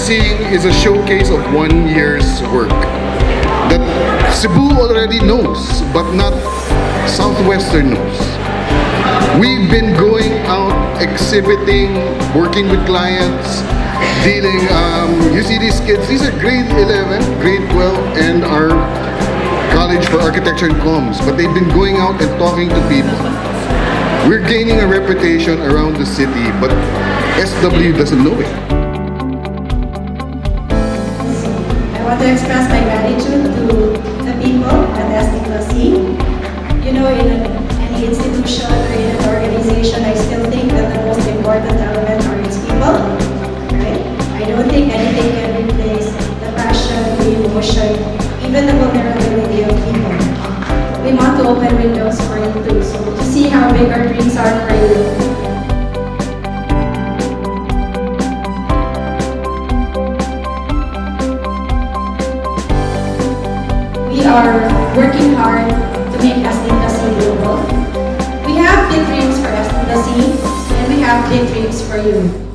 seeing is a showcase of one year's work that Cebu already knows, but not Southwestern knows. We've been going out, exhibiting, working with clients, dealing. You see these kids, these are grade 11, grade 12, and our College for Architecture and Comms, but they've been going out and talking to people. We're gaining a reputation around the city, but SW doesn't know it. I want to express my gratitude to the people at SD+C. In any institution or in an organization, I still think that the most important element are its people, right? I don't think anything can replace the passion, the emotion, even the vulnerability of people. We want to open windows for you too, so to see how big our dreams are for you. We are working hard to make SD+C global. We have big dreams for SD+C, and we have big dreams for you.